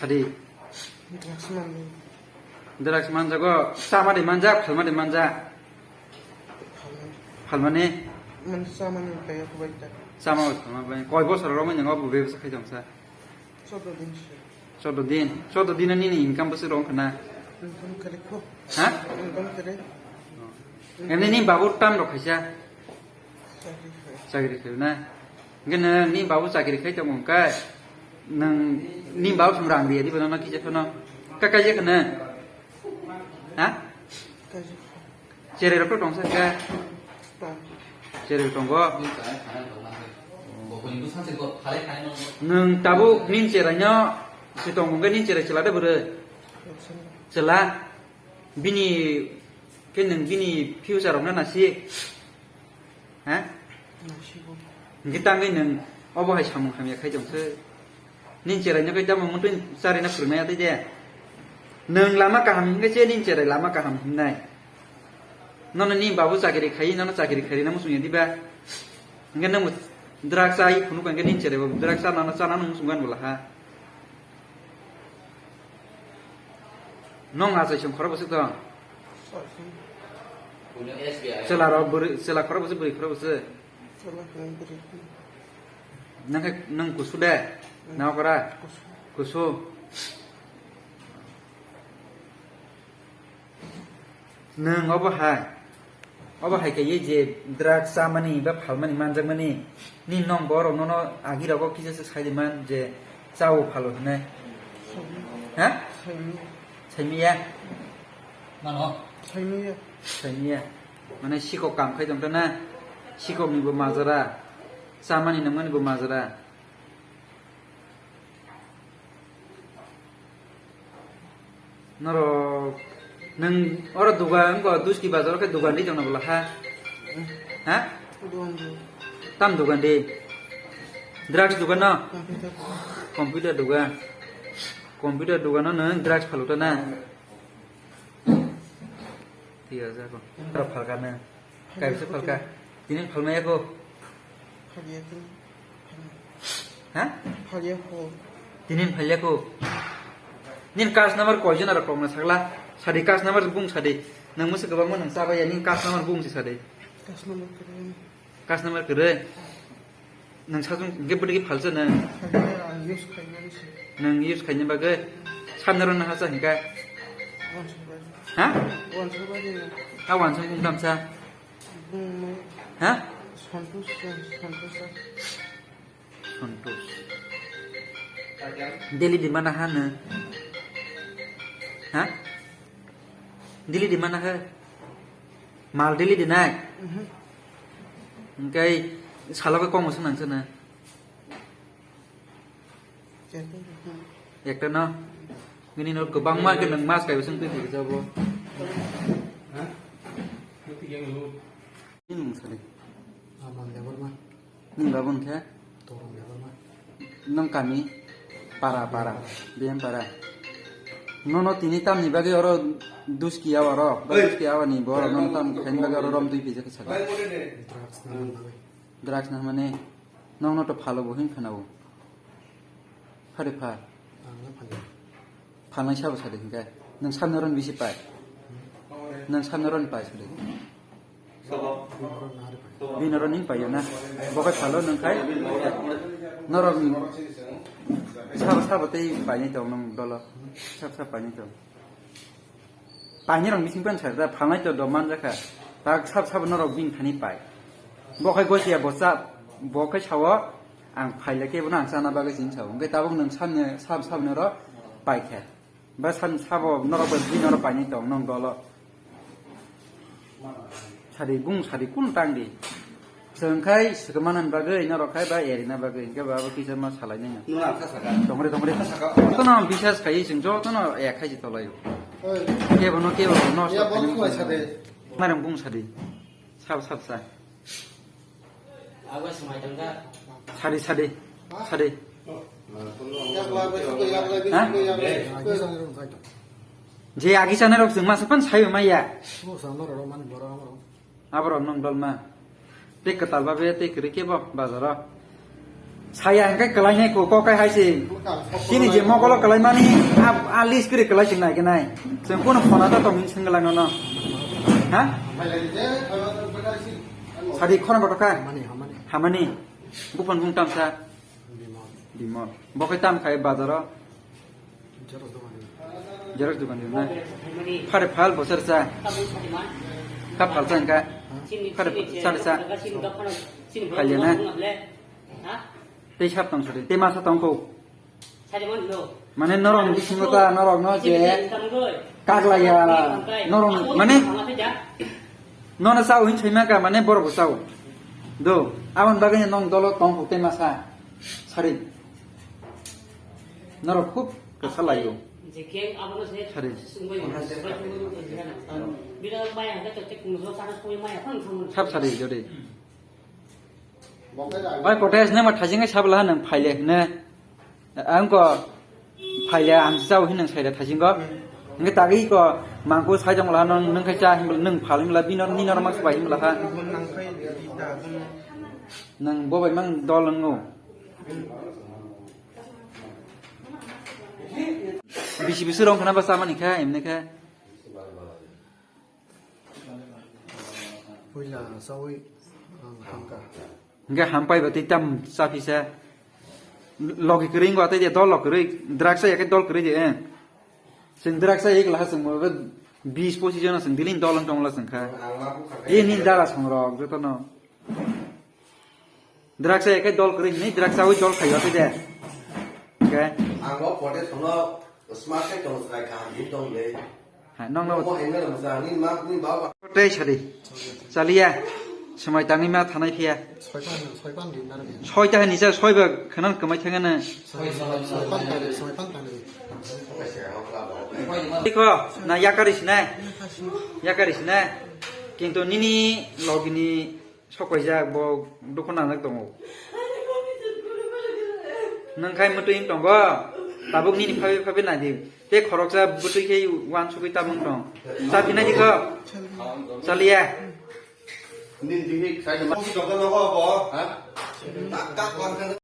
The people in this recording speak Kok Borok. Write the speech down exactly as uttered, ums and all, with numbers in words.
Sadi. Drugs manwi. Drugs manjago, chama de manjak, phalma de manjak. Phalmani. Phalmani. Mani chamani kaya kubai ta. Chama bai phalma bai. Koi bosor romwi nang obo bebsa khai jongsa. Chordo din se. Chordo din. Chordo din nini income bwswk rong khna. Income kare ko. Ha? Income kare. Emni ni babu tam rok khaisa. Chakri khai. Chakri khai na. Hingke nini babu chakri khai tongmo hingke nang ni babu sum rang riya di bono kisa phano. Ka kaijak na. Ha? Kaijak. Cherai rok tong sa ka. Tong. Cherai tongo. Nwng tabuk nin cherai no si tong hingke nin cherai chwla de bwrwi. Chwla. Bini khe nwng bini future rok no nasi. Ha? Nasigo. Hingke tangwi nwng obo hai samung hamya khai tongkhe. Nin cherai no kai tamo muntun chari na phwrwng nai atwi de. Nwng lama kaham hingke che nin cherai lama kaham himnai. Nono ni babu chakiri khai, nono chakiri khai na musung ya diba. Hingke nwng drugs ai phunuk hingke nin cherai bo drugs chana no chana no musung gan bula ha. Nong achai song khoro bwswk tong? Chwla rok bwrwi, chwla khoro bwswk, bwrwi khoro bwswk? Chwla khoro bwrwi. Nang khe, nang kusu de? Mm. Nang okra? Kusu. Kusu. Nwng obo hai. Obo hai khe ye je drugs chamani ba phalmani manjakmani, ni nong borok nono agi rogo kisa se sai di man je chao phalo hinai. Ha? Saimanya. Saimanya? Mano? Saimanya. Saimanya. Mane sikok kam khai tongkha na, sikok ni bo majra, chamani nangmani bo majra. Norok, nwng oro dugan, wngkha Duski bazar o khe dugan di tongna bwla ha? Ha? Dugan di. Tam dugan di? Drugs dugan no? Computer. Computer dugan. Computer dugan no nwng drugs phalukta na? Tiya jago. Oro phalka nwng. Kaisa phalka. Tini phalmaya ko. Phalya ko. Ha? Phalya ko. Tini phalya ko. Nin kas number koi jona rok tongna sagla. Sadi kas number bung sadi. Nang musi kwbangma nang chaba ya nin kas number bung si sadi. Kas number kwrwi. Kas number kwrwi. Nang sajung hingke bwdigi phalsa nang. Phalya ang use khaimani se. Nang use khaina bagwi. Sabni rok nang hasa hingka. Wansuk bai. Ha? Wansuk bai de. Ha wansuk bung tamsa. Bung mo. Ha? Santosh, Santosh. Santosh. Daily di mana ha nang? Ha? Daily di mana ha? Mal daily di nai? Mhm. Hingke salo ke kong usung nang sana? Ekta no? Nini no kwbangma ke nang mas kai usung twi twi jabo. Ha? Nini mung sari. Aman lebar ma. Nwng babon khe? Torong lebar ma. Nwng kami? Para, para. Biyam para. Nono tini tamni bagwi oro Duski awa ro, ba Duski awa ni bo oro nono tam khaini bagwi oro rom twi pijak khe sakha. Drugs na man bagwi. Drugs na mane nokno to phalo bo hin khana bo. Phari pha. Ang na phali. Phalnai sabo sadi hingke. Nwng sabni oro ni bisi pai. Nwng sabni oro ni pai sadi. Bini oro ni paio na. Bokai phalo nwng khai. Norok ni sabo sabo tei paini tong nwng dolo. Sab sab paini tong. Paini rok bising pen sa da phalnai to do manjakha. Tak sab sab norok bini thani pai. Bokai gosia bo cha bokai sao. Ang phaile kebo no ang chana bagwi chini sao. Hwnkhe tabuk nwng sabni, sab, sabni oro paikha. Ba sabni sabo norok bai bini oro paini tong nwng dolo. Sadi bung sadi kun tang di. Chwng khai swkang manani bagwi norok khai ba erina bagwi hwnkhe ba abo kisa ma salai nai. Nwng ang kha saka. Tongri tongri. Kha saka. Jotono bisas khai chwng jotono ek khai si tolai. Oi. Kebo no kebo no. Ya bol khwai sade. Narang bung sadi. Sab sab sa. Abo swmai tongkha. Sadi, sadi, sadi. Yak lai bai, yak lai bai, Ha? Yak lai bai. Je agi sana rok chwng masa pan sayo maya. Abo rok nong dol ma. Tei kwtal ba be tei kwrwi kebo bazaro. Saya hingke kelainai ko, ko kai hai se. Chini je mogolo kelaimani, a, a list kiri kelai sing nai kenai. Sing kono phone ta tong hin sing kelai nono. Ha? Sadi khorang koto kha? Hamani, hamani. Hamani. Bupon bung tamsa. Bimol. Bimol. Bo kai tam khai bazaro. Xerox dogan. Xerox dogan na. Phare phal bosar sa. Ka phal sa ka. Phare phal sa. Phal ya na. Tei sap tong sori. Tei masa tong kho. Mane norok bisingo ta norok no je kaglaya norok mane nono sao hin saima ka mane borok sao do abon bagwi nong dolo tong kho tei masa sari norok khub kwsa laio sari sap sari jodi. Bai kotes ne ma thajing sabla nang phaile ne. Ang ko phaile ang sao hin nang saida thajing ko. Nge tagi ko mangko sai jong la nang nang khai cha hin nang phal hin la bino ni normal sbai hin la ha. Nang bo bai mang dol nang ngo. Bisi bisi rong khana ba samani kha emne kha. Puila sawi ang hamka. Hingke hampai ba tei tam chapisa. Logi kwrwi wngkha tei de dol log kwrwi. Draksa ya khe dol kwrwi de, eh. Chwng draksa ek laha chwng mo bis pochis jona chwng dilin dol wng tongla chwng kha. E ni dara songrok jotono. Draksa ekai dol kwrwi hinwi draksa wi dol khayo tei de. Hingke. Ang bo pote sono smart khe tong sai kaham di tong le. Ha, nong no. Mo hengna mo sa ni ma ni ba ba. Tei sadi. Chaliya. Swmai tangwi ma thanai phiya. Soipan, soipan di nang. Soita hani sa soiba khana kwmai thangana. Soipan tangwi, soipan tangwi. Dikho, na yakari sinai. Yakari sinai. Kintu nini logini Sok paijak bo dukhu nangjak tongo. Nwng khai mwtwi wng tongo. Tabuk nini phabi phabi naidi. Tei khoroksa bwtwi khe uansugwi tabung tong. Cha phinai dikho. Chaliya. Nini dihik sai ma. Kopi dokta nogo bo. Ha?